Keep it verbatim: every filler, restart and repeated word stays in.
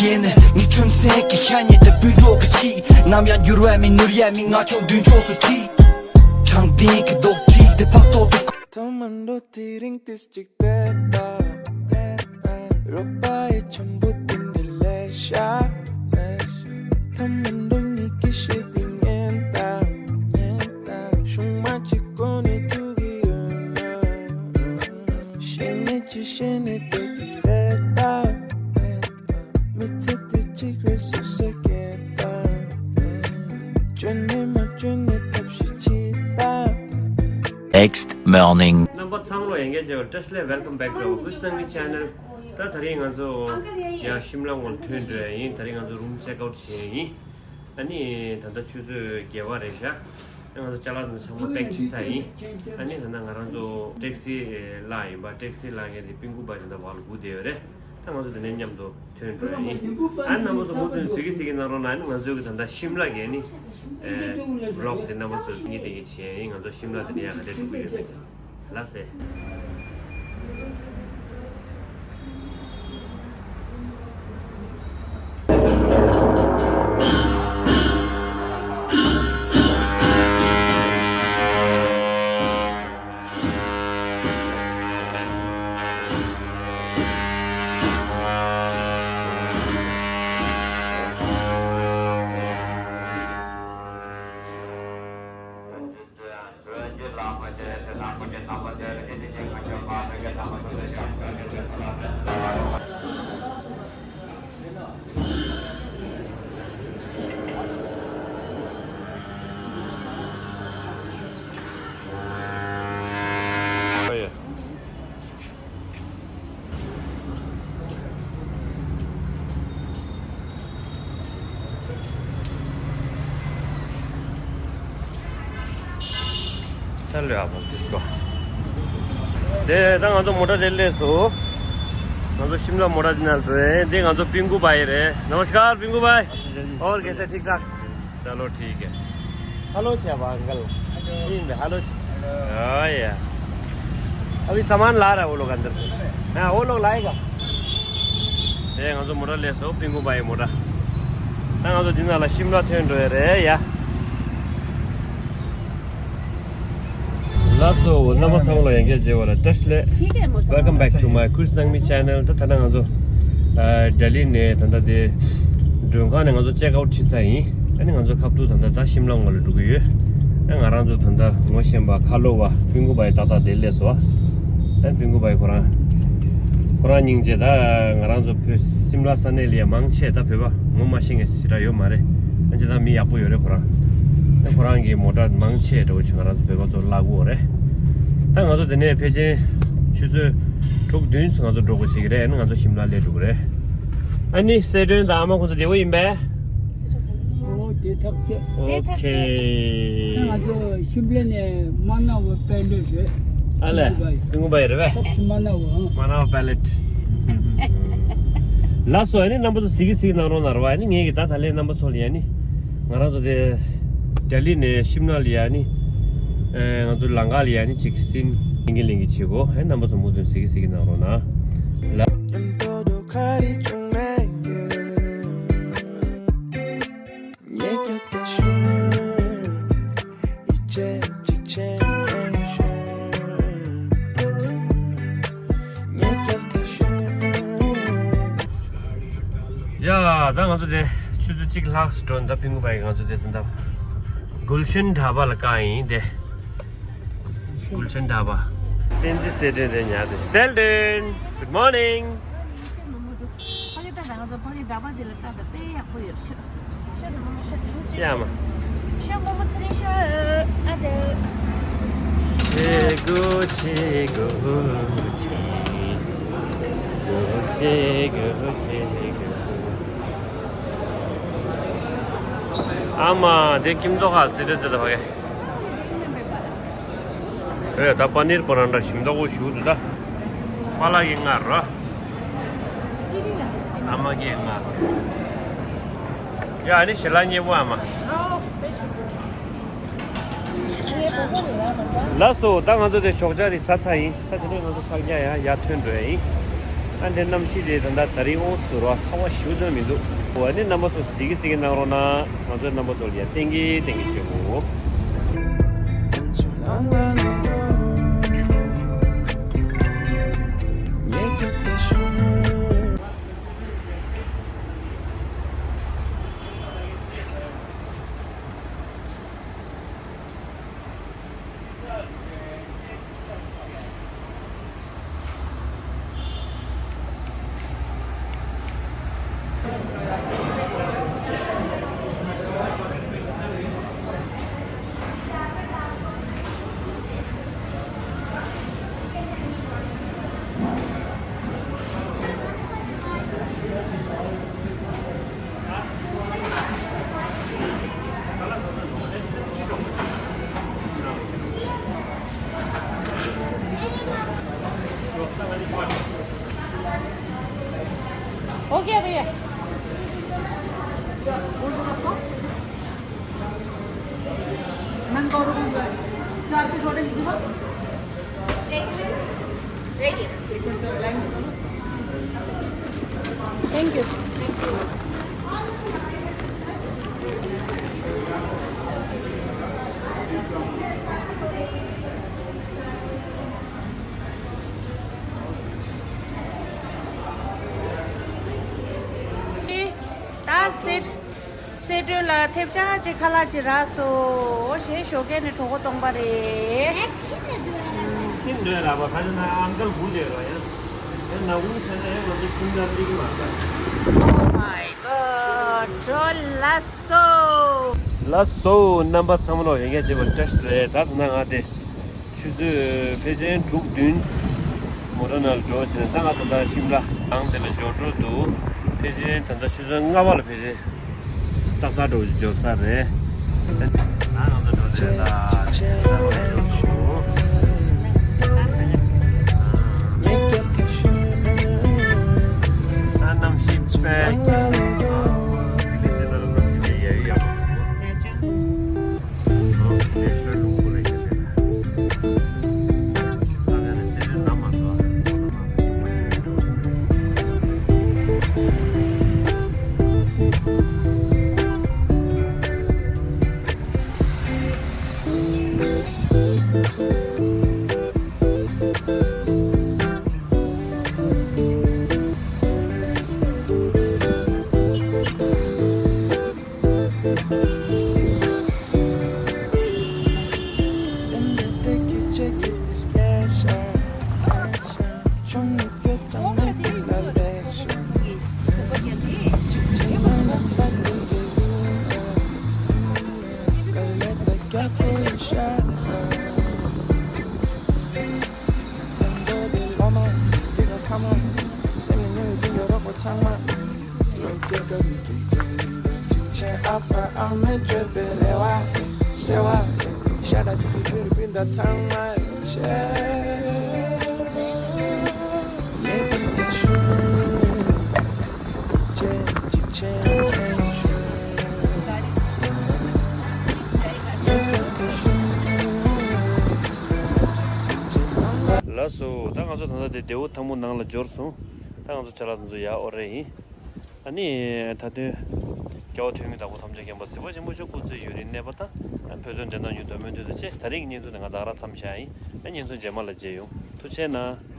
ཡིན། ངའི་ཁྲོན་སེང་གི་ཤ་ཉེ་དེ་སྤུན་གྲོགས་ཀྱི་ཆེད། ནམ་ཡང་འགྱུར་བ་མེད་ནོར་ཡ་མེད། ང་ཆོ་མདུན་ཕྱོགས་སུ་ཁྲིད། དྲང་བདེན་གྱི་རྡོག་ཁྲེས་དེ་ཕག་ཐོག་ཏུ། ཐོག་མ་འགྲོ་དེ་རིང་ཏིས་གཅིག་བལྟས་ད། རོགས་པ་ཡི་འཆམ་པོ་དེ་འདྲ་ལས་ཤ། ཐོག་མ་འགྲོ་ཉིད་ཀྱི་ཤེས་དེ་ངན་ད། ཤུང་མ་གཅིག་གོ་ནས་ཐུག་གི་ཡོད་ན། ཤེས་ནས་ཅི་ཤེས་ནས་བསྡད་ཀྱི་རེད་ད། མི་ཚེ་འདི་གཅིག་རེད་སུ་ཟེར་གྱི་ད། བཅོས་ནས་མ་བཅོས་ནས་ཐབས་ཤེས་བྱེད་ད། Next morning. རྣམ་པ་ཚང་མ་ལ་ཡང་བསྐྱར་བཀྲ་ཤིས་བདེ་ལེགས། Welcome back to our Kush Nangmi channel. ད་དེ་རིང་ང་ཚོ་ཡང་ཤིམ་ལ་ངོ་ལ་ཐོན་འགྲོ་ཡ་ཡིན། དེ་རིང་ང་ཚོ་རུམ་ཅེག་ཨའུཊ་བྱེད་ཡ་ཡིན། ཨ་ནི་ད་ལྟ་ཆུ་ཚོད་བརྒྱད་པ་རེད་ཤག་ཨ་ང་ཚོ་ཅ་ལག་དང་ཚང་མ་པེག་བྱས་ཚར་ཡིན། ཨ་ནི་ད་ལྟ་ང་རང་ཚོ་ཊེག་སི་ལ་ཡིན་པ། ཊེག་སི་ལ་ངས་དེ་པིན་ཀུ་པ་དེ་འདྲ་བར་ལ་སྒུག་བསྡད་ཡོད་རེད། ད་ང་ཚོ་དེ་ནས་མཉམ་དུ་ཐོན་འགྲོ་ཡ་ཡིན། ཨ་ནི་རྣམ་པ་ཚོ་མུ་མཐུད་གཟིགས་གཟིགས་གནང་རོགས་གནང་། ཨ་ནི་ང་ཚོའི་གི་ད་ལྟ་ཤིམ་ལ་གི་ཨ་ནི་ཝི་ལོག་དེ་རྣམ་པ་ཚོ་ངས་དེ་གི་བྱས་ཡིན། ང་ཚོ་ཤིམ་ལ་དེ་ནས་ཡང་ག་འདྲས་འགྲོ་གི་ཡོད་མེད་ལ་ཟེར། དེ་ད་ང་ཚོ་མོ་ཊ་དེ་སླེབས་སོང་། ང་ཚོ་ཤིམ་ལ་མོ་ཊ་དེ་ནང་འགྲོ་ཡིན། དེ་ང་ཚོ་པིན་ཀུ་བྷ་ཡི་རེད། नमस्कार पिंकू भाई। और कैसे, ठीक ठाक? चलो ठीक है। हेलो छे अब अंकल। ठीक है, हेलो छे। हाँ यार। अभी सामान ला रहा है वो लोग अंदर से। हाँ, वो लोग लाएगा। དེ་ང་ཚོ་མོ་ཊ་སླེབས་སོང་། པིན་ཀུ་བྷ་ཡི་མོ་ཊ། ད་ང་ཚོ་འདི་ནང་ལ་ཤིམ་ལ་ཐོན་འགྲོ་ཡ་རེད་ཡ། ལགས་སོ། རྣམ་པ་ཚང་མ་ལ་ཡང་བསྐྱར་མཇལ་བ་ལ་བཀྲ་ཤིས་བདེ་ལེགས། Welcome back to my Kush Nangmi channel. ད་ད་ལྟ་ང་ཚོ་ཨ་ལྡི་ལི་ནས་ད་ལྟ་དེ་མགྲོན་ཁང་ནས་ང་ཚོ་ཅེག་ཨའུཊ་བྱས་ཚར་ཡིན། ཨ་ནི་ང་ཚོ་ཁ་ཐུག་ད་ལྟ་ད་ཤིམ་ལ་ངོས་ལ་འགྲོ་གི་ཡོད། ཨ་ང་རང་ཚོ་ད་ལྟ་ངོ་ཤེས་པ་ཁ་ལོ་བ་པིན་ཀུ་བྷ་ཡི་ཏག་ཏག་དེ་སླེབས་སོང་། ཨ་པིན་ཀུ་བྷ་ཡི་ཁོ་རང་ཁོ་རང་སྙིང་རྗེ། ད་ང་རང་ཚོ་བོད་ཤིམ་ལ་ས་གནས་ལ་ཡ་མང་ཆེ་ད་བོད་པ་ངོ་མ་ཤེས་མཁན་ཞེ་དྲག་ཡོད་མ་རེད། ཨ་ཅེ་ད་མི་ཡག་པོ་ཡོད་རེད་ཁོ་རང་། ཨ་ཁོ་རང་གི་མོ་ཊ་མང་ཆེ་འདྲ་བོ་ཅིག་ང་རང་ཚོ་བོད་པ་ཚོ་བརླག་གི་ཡོད་རེད། ད་ང་ཚོ་དེ་ནས་ཕལ་ཆེར་ཆུ་ཚོད་དྲུག་བདུན་ཙམ་ང་ཚོ་འགྲོ་དགོས་ཅིག་རེད། ཨ་ནི་ང་ཚོ་ཤིམ་ལ་སླེབས་འགྲོ་གི་རེད། ཨ་ནི་སེ་ཏྲོན་དང་ཨ་མ་ཁོང་ཚོ་བདེ་པོ་ཡིན་པས། ཨོ་དེ་ཐབས་ཆེ། ཨོ་ཁེ། ང་ཚོ་ཤིམ་ལ་ནས་མ་ན་བ་པན་ཌེ་རེད། ཨ་ལས། ཀུན་པ་ཡིན་རེད་པས། སོབ་སི་མ་ན་བ། མ་ན་བ་པན་ཌེ། ལགས་སོ། ཨ་ནི་རྣམ་པ་ཚོ་གཟིགས་གི་གཟིགས་གནང་རོགས་གནང་རོགས། ཨ་ནི་ངས་ཀྱི་ད་ད་ལན་རྣམ་པ་ཚོ་ལ་ཡ་ནི་ང་རང་ཚོ་དེ་ལྡི་ལི་ནས་ཤིམ་ལ་ལ་ཡ་ནི་ཨེ་ང་ཚོ་ལམ་ཁ་ལ་ཡ་ནི་ཅིག་སིན་ལེན་གི་ལེན་གི་བྱེད་གོ། ཨ་རྣམ་པ་ཚོ་མུ་མཐུད་གཟིགས་གི་གཟིགས་གནང་རོགས་གནང་ལ། ཡ། ད་ང་ཚོ་དེ་ཆུ་ཚོད་གཅིག་ལྷག་ཙམ་འགྲོ། ད་པིན་ཀུ་བྷ་ཡི་ང་ཚོ་དེ་ད་གུལ་ཤན་ཌྷ་བྷ་ལ་བཀག་ཡིན་དེ། གུལ་ཤན་ཌྷ་བྷ། བསྟན་འཛིན་སེ་ཏྲོན་དེ་ཉར་དེ། སེ་ཏྲོན། Good morning. ཕ་གི་ད་ད་ང་ཚོ་ཕ་གི་ཟླ་བ་འདི་ལ་ལྟ་ད་དཔེ་ཡག་པོ་ཡོད་ཤག་ཤག་ད་མོ་མོ་ཤག་ཤག་ཡ་མ། ཤག་མོ་མོ་ཚེ་རིང་ཤག་ཨ་ཅག་ཆེ་གོ་ཆེ་གོ་ཆེ་གོ་ཆེ་གོ་ཆེ་གོ། ཨ་མ་དེ་ཀིམ་ཏོ་ཁ་སི་ཏེ་དེ་ད་ཕ་གི། ཨེ་ད་པ་ནིར་པ་རན་ཏྲ་ཞིམ་མདོག་པོ་ཞིག་འདུག་ད། པ་ལགས་ཀྱིས་མངགས་རོ། ཨ་མ་གིས་མངགས། ཡ་ཨ་ནི་ཞལ་ལག་མཉེས་པོ་ཨ་མ། ལགས་སོ། ད་ང་ཚོ་དེ་ཞོགས་ཇ་དེ་ཟ་ཚར་ཡིན། ད་དེ་ནས་ང་ཚོ་ཕྱག་རྒྱ་ཡང་ཡར་ཐོན་འགྲོ་ཡ་ཡིན། ཨ་འདྲའི་གནམ་གཤིས་དེ་ད་ལྟ་ད་རིང་འོང་སུ་རོ་ཚ་བ་ཞུ་ཙམ་མི་འདུག་འོ་ཨ་ནི་རྣམ་པ་ཚོ་གཟིགས་གི་གཟིགས་གི་གནང་རོགས་གནང་། ང་ཚོའི་རྣམ་པ་ཚོ་ལ་ཡ་བསྟན་གི་བསྟན་གི་བྱེད་དགོས། हो गया भैया। मैम, कौन कौन सा है? चार पीस और एक दीजिए। Ready. Thank you. That's it. སེ་སྒྲོན་ལ་ཐེབས་ཆག་ཅིག་ཁ་ལག་ཅིག་རག་སོང་། གཞན་ཞོགས་ཀས་ནས་གྲོད་ཁོག་སྟོང་པ་རེད། ཁྱིམ་འགྲོ་ལ་བ་ཁ་ན་ཨང་ཀལ་བུ་ལས་ར་ཡང་ཡང་ན་འུ་ཚ་ན་ཡང་ང་ཚོ་ཁྱིམ་ལ་ལིག་མ་ས། Oh my god. འགྲོ་ལ་སོ། ལ་སོ། རྣམ་པ་ཚང་མ་ལོ་ཡོད་ངེས་བྱེད་པ་བཀྲ་ཤིས་རེད། ད་ཐ་ན་ང་དེ། ཆུ་ཚོད་ཕལ་ཆེར་དྲུག་བདུན། མོ་ཊ་ནང་ལ་འགྲོ་བྱས་ནས་ད་ང་ད་ལྟ་ཤིམ་ལ་ནང་དེ་ལ་འབྱོར་འགྲོ་འདུག་ཕལ་ཆེར་ད་ལྟ་ཆུ་ཚོད་ལྔ་པ་ལ་ཕལ་ཆེར་ཏག་ཏག་འགྲོ་འབྱོར་ས་རེད། ད་ང་ཚོ་འགྲོ་དེ་ད་ཆུ་ཚོད་ལྔ་པ་ལ་འབྱོར་འདུག་ད་གནམ་གཤིས་དཔེ། ཨ། ཕལ་ཆེར་ད་ལྟ་གནམ་གཤིས་དཔེ་ཡག་ཡག་པོ་འདུག་ལགས་སོ། ད་ང་ཚོ་ད་ལྟ་དེ་རྡེའུ་ཐང་མོ་ནང་ལ་འབྱོར་སོང་། ད་ང་ཚོ་ཅ་ལག་དེ་ཚོ་ཡར་དབོར་རེ་ཡིན། ཨ་ནི་ད་དུང་རྒྱལ་བ་ཐོན་མི་བདག་པོ་ཐམས་ཅད་མཁྱེན་པ་གཟིགས་པ་ཆེན་པོ་མཆོག་སྐུ་ཚེ་ཡུན་རིང་གནས་པ་དང་། བོད་དོན་བདེན་མཐའ་མྱུར་དུ་སྨོན་འདུན་དང་བཅས་ད་རིང་གི་བརྙན་ཐུང་དེ་ང་ད་ག་རང་མཚམས་བཞག་ཡིན། ཨ་བརྙན་ཐུང་རྗེས་མ་ལ་མཇལ་ཡོང་། ཐུགས་རྗེ་གནང་།